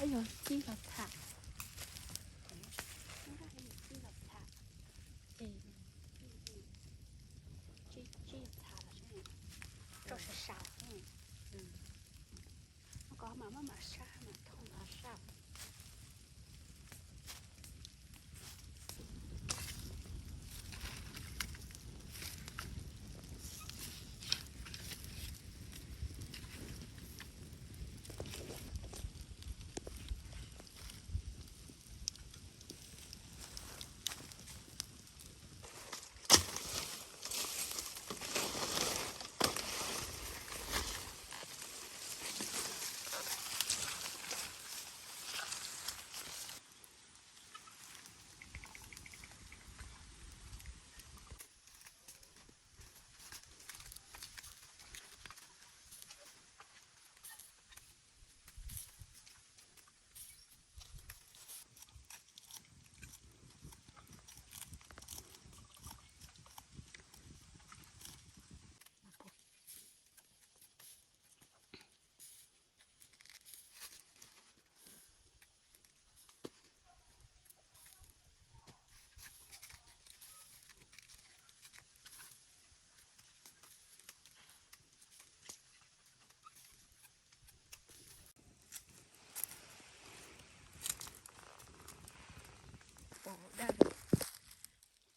Yog tsib los tham, tsib los tham, tsib, tsib los tham los tso sab sab. Koj mam maj mam sab mam thooj los sab.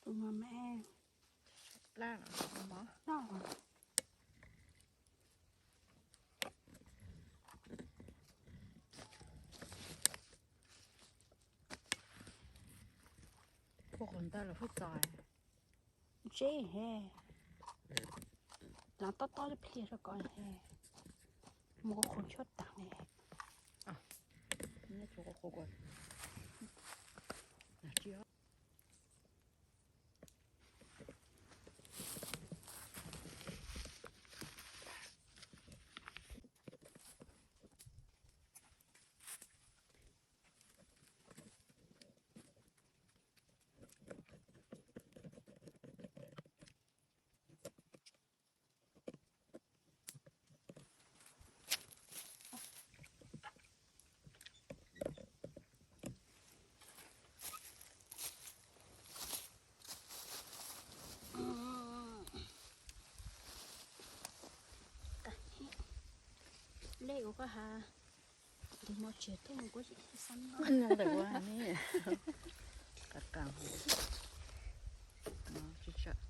Tus mas me plab no. Puag qhov ntawd los hwj txos. Ntseb he, lawv tob tob pliag rau koj he, mus qhuav qhuav tshuaj tas ne. Nyob tshuav qhuav qhuav. Lej ua koj ha, tus mos tsev tuaj mus kuv tsis xav noj. Ntawm ua ne, qas qas, tsis tsam.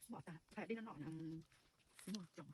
Mom tas, dej no no, mog tsoom.